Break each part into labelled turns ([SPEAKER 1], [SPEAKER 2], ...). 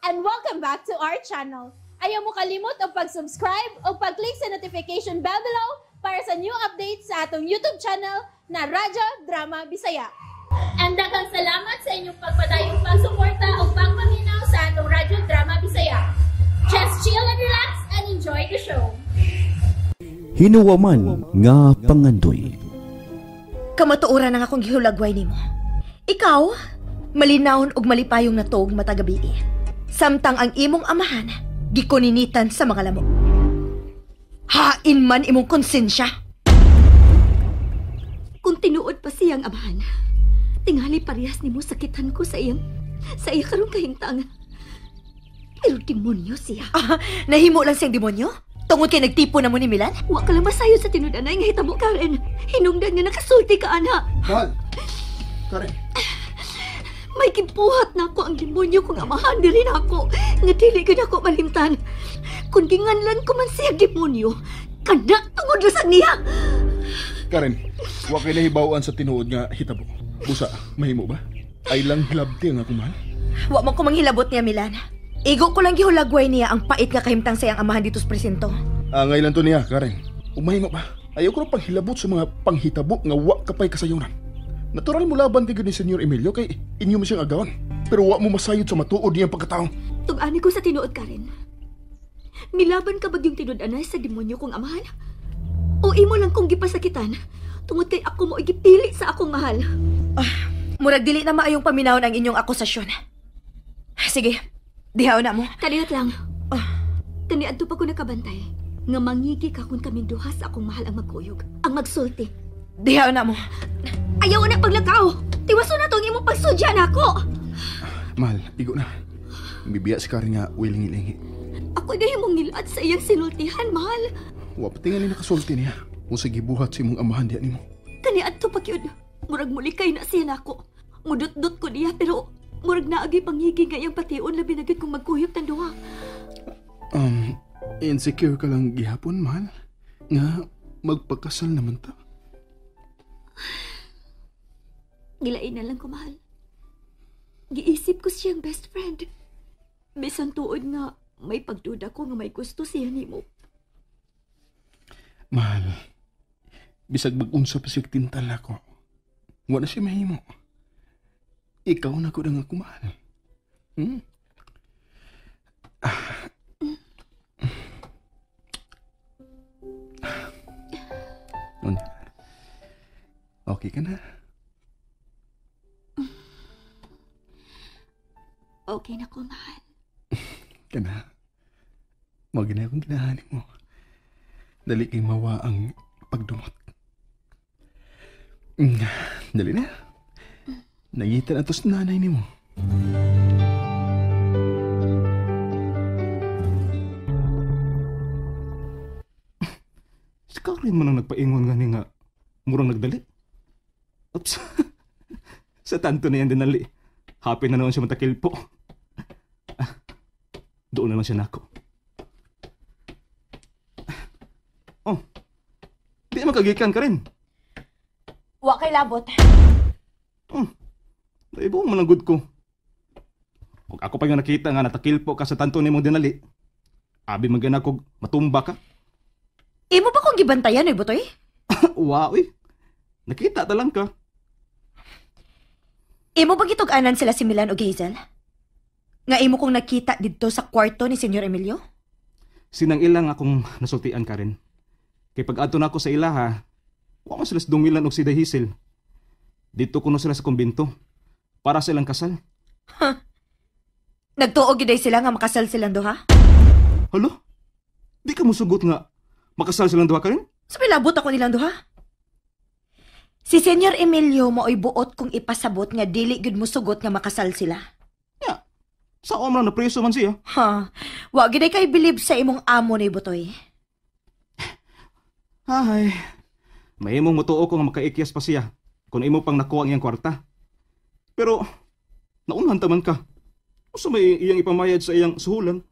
[SPEAKER 1] And welcome back to our channel. Ayaw mo kalimot og pag-subscribe o pag-click sa notification bell below para sa new updates sa atong YouTube channel na Radyo Drama Bisaya. And daghang salamat sa inyong pagpadayong pagsuporta o pagpaminaw sa atong Radyo Drama Bisaya. Just chill and relax and enjoy the show.
[SPEAKER 2] Hinuwaman nga pangandoy.
[SPEAKER 3] Kamatuoran ang akong gihulagway nimo. Ikaw, malinawon og malipayong natog matagabi. Samtang ang imong amahan, gikuninitan sa mga lamok. Hain man imong konsensya.
[SPEAKER 4] Kung tinuod pa siyang amahan, tingali parehas nimo sakitan ko sa iyang sa iya karong kahimtang. Pero demonyo siya.
[SPEAKER 3] Ah, nahimo lang siyang demonyo? Tungod kay nagtipo na mo ni Milan?
[SPEAKER 4] Wa ka lang masayo sa tinud-anay nga hitabo, Karen. Hinungdan nga nakasulti ka, ana.
[SPEAKER 5] Mahal! Karen!
[SPEAKER 4] May gibuhat na ako ang demonyo kong amahan diri na ako. Nga dili gyud ako malimtan. Kung ginganlan ko man siya demonyo, kana tungod ra niya.
[SPEAKER 5] Karen, wa kay nahibaw-an sa tinuod nga hitabo. Busa, mahimo ba? Ay lang hilabti ang akong mahal.
[SPEAKER 3] Wa man ko manghilabot niya, Milan. Igo ko lang gihulagway niya ang pait nga kahimtang sa iyang amahan dito sa presinto.
[SPEAKER 5] Angay lang to niya, Karen. Umahimo ba? Ayaw ko na panghilabot sa mga panghitabo nga wa ka pa'y kasayunan. Natural mo laban kay ni Senyor Emilio kay inyo mo siyang agawan. Pero wa mo masayod sa matuod niyang pagkatao.
[SPEAKER 4] Tug-ani ko sa tinuod, Karen. Milaban ka bagyong tinud-anay sa demonyo kong amahan? O imo lang kong gipasakitan tungod kay ako mo gipili sa akong mahal.
[SPEAKER 3] Ah, murag dili na maayong paminawon ang inyong akusasyon. Sige, dihaw na mo.
[SPEAKER 4] Kaniyat lang. Ah. Kaniadto pa ko nakabantay nga mangigi ka kung kaming duha sa akong mahal ang magkuyog, ang magsulti.
[SPEAKER 3] Dihaw na mo.
[SPEAKER 4] Ayaw na paglakaw. Tiwaso na tong imong pagsudya nako.
[SPEAKER 5] Mahal, igo na. Bibiya si Karen nga wilingi-lingi.
[SPEAKER 4] Ako na imong ngilad sa iyang sinultihan, mahal.
[SPEAKER 5] Wa pa tingali nakasulti niya. Kung sa gibuhat sa imong amahan diya nimo.
[SPEAKER 4] Kaniadto pa gyud. Murag mulikay na siya nako. Mudutdot ko niya pero murag naagi pangigi nga iyang patiun labi na gyud kung magkuyog tan duha.
[SPEAKER 5] Insecure ka lang gihapon, mahal. Nga magpakasal naman ta.
[SPEAKER 4] Gilain na lang ko, mahal. Giisip ko siyang best friend. Bisan tuod nga may pagduda ko nga may gusto siya nimo.
[SPEAKER 5] Mahal, bisag mag-unsa pa siya tintal ako, wala siya mahimo. Ikaw na ko na nga kumahal. Hmm? Ah. Okay ka na?
[SPEAKER 4] Okay na ko, mahal.
[SPEAKER 5] Kana. Mao gina akong ginahanin mo. Dali kay mawa ang pagdumot. Dali na. Nangita na to sa nanay nimo.
[SPEAKER 6] Si Karen man ang nagpaingon nga ni nga murang nagdali. Oops. Sa tanto na yan dinali. Happy na naman siya matakil po. Ah, doon na lang siya nako. Oh, di makagikan ka rin.
[SPEAKER 3] Wa kay labot.
[SPEAKER 6] Oh, naibuong man ang good ko. Kung ako pa nga nakita nga natakil po ka sa tanto ni mong dinali, abi magana kog matumba ka.
[SPEAKER 3] Imo ba kong gibantayan, oy, Butoy?
[SPEAKER 6] Wow, eh. Nakita ta lang ka.
[SPEAKER 3] Imo ba gitug-anan sila si Milan o Hazel? Nga imo kong nakita didto sa kwarto ni Senyor Emilio?
[SPEAKER 6] Sinang ilang akong nasultian ka rin. Kay pag-adto na ako sa ilaha, wa man sila sa Dumilan og si Hazel. Dito kuno sila sa kumbinto para sa ilang kasal.
[SPEAKER 3] Huh. Nagtuo gyud sila nga makasal silang duha?
[SPEAKER 6] Halo? Di ka musugot nga makasal silang duha ka rin?
[SPEAKER 3] Sa pilabot ako nilang duha. Si Senyor Emilio maoy buot kong ipasabot nga dili gyud musugot nga makasal sila.
[SPEAKER 6] Ya. Sa omra na preso man siya.
[SPEAKER 3] Ha. Wa gyud kay believe sa imong amo ni Butoy.
[SPEAKER 6] Ay. Mahimong mutuo ko nga makaikyas pa siya kung imo pang nakuha ang iyang kwarta. Pero naunhan ta man ka. Usa may iyang ipamayad sa iyang suhulan.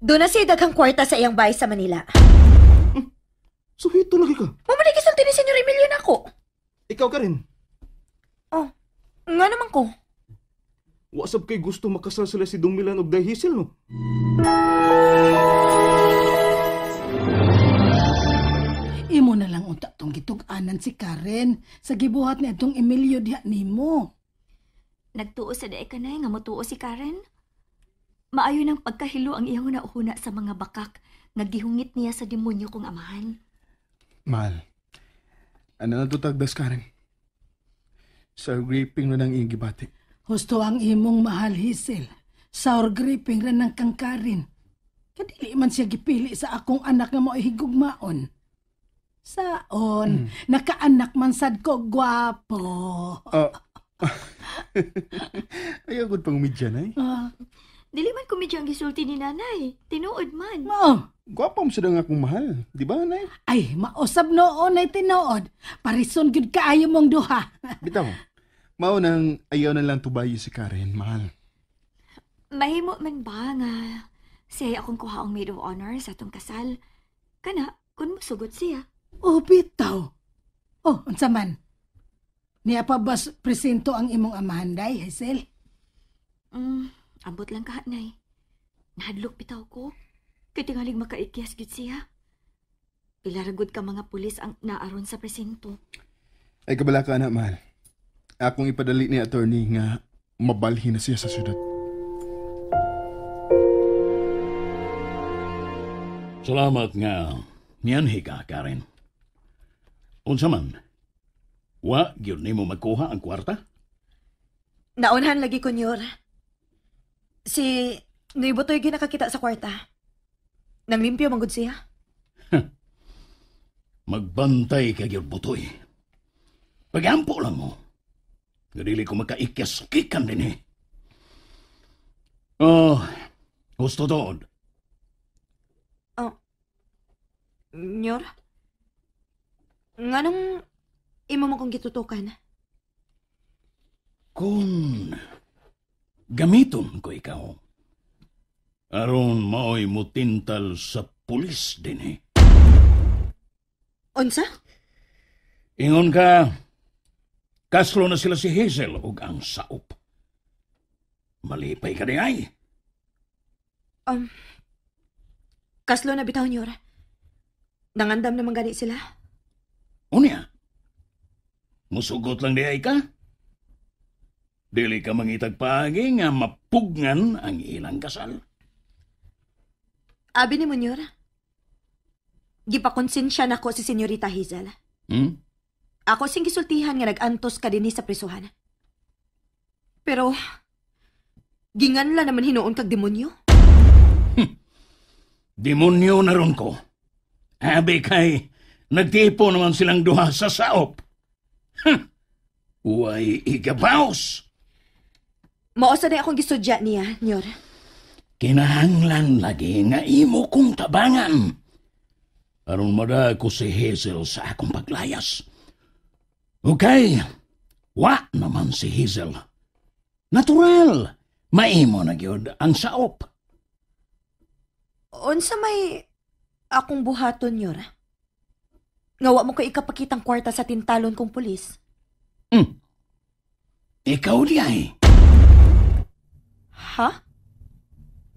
[SPEAKER 3] Doon na siya daghang kwarta sa iyang bahay sa Manila.
[SPEAKER 6] So hito lagi ka.
[SPEAKER 3] Mama na gisulti ni Senyor Emilio nako.
[SPEAKER 6] Ikaw ka rin.
[SPEAKER 3] Oh, nga naman ko.
[SPEAKER 6] Wasab kay gusto makasal sila si Dong Milan og Day Hazel, no?
[SPEAKER 7] Imo na lang unta tong gitug-anan si Karen sa gibuhat ni atong Emilio diha nimo.
[SPEAKER 4] Nagtuo sa dae kanay nga motuo si Karen. Maayo nang pagkahilo ang iyang nauhuna sa mga bakak nga gihungit niya sa demonyo kong amahan.
[SPEAKER 5] Mahal, ano na to tagdas, Karen? Sa gripping na ng iyong gibati.
[SPEAKER 7] Husto ang imong mahal, Hazel. Sour gripping ra ng kang Karen. Kadili man siya gipili sa akong anak nga mo'y higugmaon. Saon, nakaanak man sad ko gwapo.
[SPEAKER 5] Ayaw gud pang umidya, nay.
[SPEAKER 4] Dili man komedya ang gisulti ni nanay. Tinuod man.
[SPEAKER 7] Mao.
[SPEAKER 5] Gwapo mo sa akong mahal. Di ba, nay?
[SPEAKER 7] Ay, mausab noon ay tinuod. Parison gyud kaayo mong duha.
[SPEAKER 5] Bitaw, mao nang ayaw na lang tubayi si Karen, mahal.
[SPEAKER 4] Mahimo man ba nga siya akong kuha ang maid of honor sa atong kasal? Kana, kun mosugot siya.
[SPEAKER 7] Oh, bitaw. Oh, unsa man? Niya pa bas presinto ang imong amahan, day, Hazel?
[SPEAKER 4] Ambot lang ka, nay. Nahadlok bitaw ko. Kay tingalig makaikyas gyud siya. Pila ra gud ka mga pulis ang naaron sa presinto.
[SPEAKER 5] Ay, kabala ka na, mahal. Akong ipadali ni attorney nga mabalhin na siya sa syudad.
[SPEAKER 8] Salamat nga nianhi ka, Karen. Unsa man, wa gyud nimo magkuha ang kwarta?
[SPEAKER 3] Naunhan lagi ko, Nyor. Si Noy Butoy ginakakita sa kwarta. Nanglimpyo man gud siya.
[SPEAKER 8] Magbantay ka gyud, Butoy. Pagampo lang mo. Nga dili ko makaikyas kikan din eh. Oh, gusto doon.
[SPEAKER 3] Nyor? Nganong imo mo kong gitutukan?
[SPEAKER 8] Kung gamiton ko ikaw, aron maoy mutintal sa pulis din eh.
[SPEAKER 3] Unsa?
[SPEAKER 8] Ingon ka, kaslo na sila si Hazel ug ang saop. Malipay ka di ay.
[SPEAKER 3] Kaslo na bitaw, Nyor. Nangandam naman gani sila.
[SPEAKER 8] Unya, musugot lang di ay ka? Dili ka mangitag paagi nga mapugnan ang ilang kasal.
[SPEAKER 3] Abi ni mo, Nyor. Gipakonsensya nako si Senyorita Hazel. Ako sing gisultihan nga nag-antos ka dinhi sa prisuhan. Pero, ginganla naman hinuon kag demonyo.
[SPEAKER 8] Demonyo na ron ko. Abi kay, nagtipo naman silang duha sa saop. Huh. Uway igabaos.
[SPEAKER 3] Mao sa day akong gisudya niya, Nyor.
[SPEAKER 8] Kinahanglan lagi nga imo kong tabangan. Aron madako si Hazel sa akong paglayas. Okay, wa naman si Hazel. Natural, maimo na gyud ang saop.
[SPEAKER 3] Unsa may akong buhaton, Nyor? Nga wa mo ko ikapakitang kwarta sa tintalon kong pulis.
[SPEAKER 8] Ikaw di ay.
[SPEAKER 3] Ha?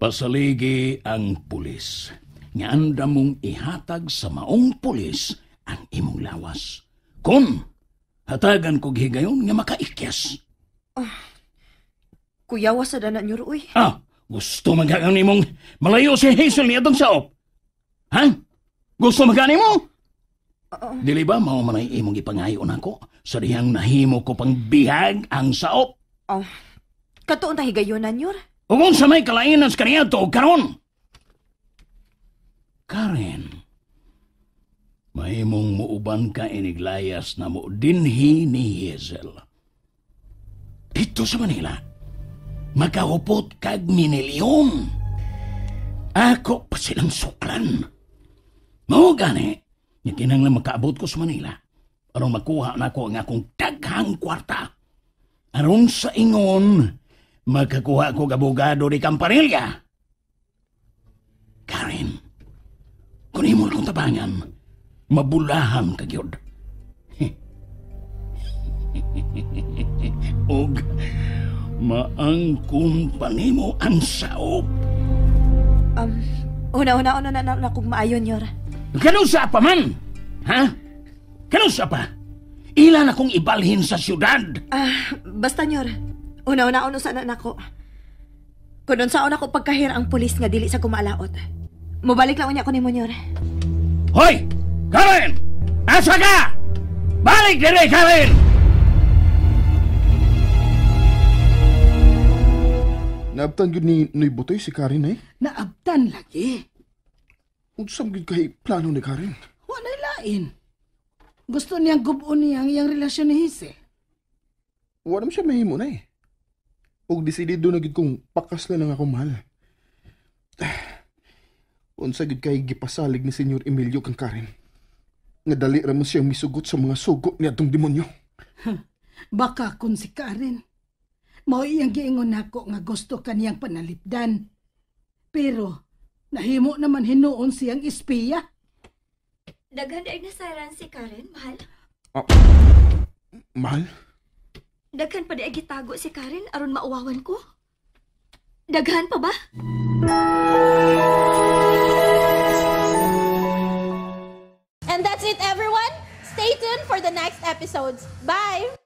[SPEAKER 8] Pasaligi ang pulis. Nga anda mong ihatag sa maong pulis ang imong lawas. Kun, hatagan kog higayon nga makaikyas.
[SPEAKER 3] Oh, kuyawa sa dana, Nyor, uy.
[SPEAKER 8] Ah, gusto magagang nimong malayo si Hazel ni atong saop. Ha? Gusto magani mo? Dili ba mao man ay imong ipangayo nako sa dihang nahimo ko pang bihag ang saop?
[SPEAKER 3] Oh, katuon ta higayonan, Nyor.
[SPEAKER 8] Ug unsa may kalainan sa kaniadto og karon? Karen, mahimong muuban ka iniglayas na mo dinhi ni Hazel. Dito sa Manila, makahupot kag minilyon. Ako pa silang suklan. Mao gani, nga kinahanglan makaabot ko sa Manila aron makuha nako ang akong daghang kwarta. Aron sa ingon, makakuha ko abogado di Campanilla. Karen, kung imo akong tabangan, mabulahan ka gyud. Og Maangkon pa nimo ang saop.
[SPEAKER 3] Una-una na na kung maayo, Nyor.
[SPEAKER 8] Kanusa pa man? Ha? Kanusa pa? Ilan akong ibalhin sa syudad?
[SPEAKER 3] Basta, Nyor. Una-una sa na nako. Kung unsaon ako pagkahir ang pulis nga dili sa kumaalaot. Mubalik lang unya ko nimo, Nyor.
[SPEAKER 8] Hoy! Karen! Asa ka? Balik dire, Karen!
[SPEAKER 5] Naabtan gyud ni Noy Butoy si Karen eh.
[SPEAKER 7] Naabtan lagi.
[SPEAKER 5] Unsa gyud kay plano ni Karen?
[SPEAKER 7] Wa na lain. Gusto niyang gub-on niya ang iyang relasyon ni Hazel.
[SPEAKER 5] Wa naman siya mahimo na eh. Og desidido na gyud kong pakasla lang ako mahal. Unsa gyud kay gipasalig ni Senyor Emilio kang Karen. Nga dali ra mo siyang misugot sa mga sugo ni atong demonyo.
[SPEAKER 7] Baka kun si Karen. Mao iyang giingon nako nga gusto kaniyang panalipdan. Pero nahimo naman hinuon siyang espiya.
[SPEAKER 4] Daghan ay nasayran si Karen, mahal.
[SPEAKER 5] Mahal?
[SPEAKER 4] Daghan pa di ay gitago si Karen aron mauwawan ko. Daghan pa ba?
[SPEAKER 1] And that's it, everyone. Stay tuned for the next episodes. Bye!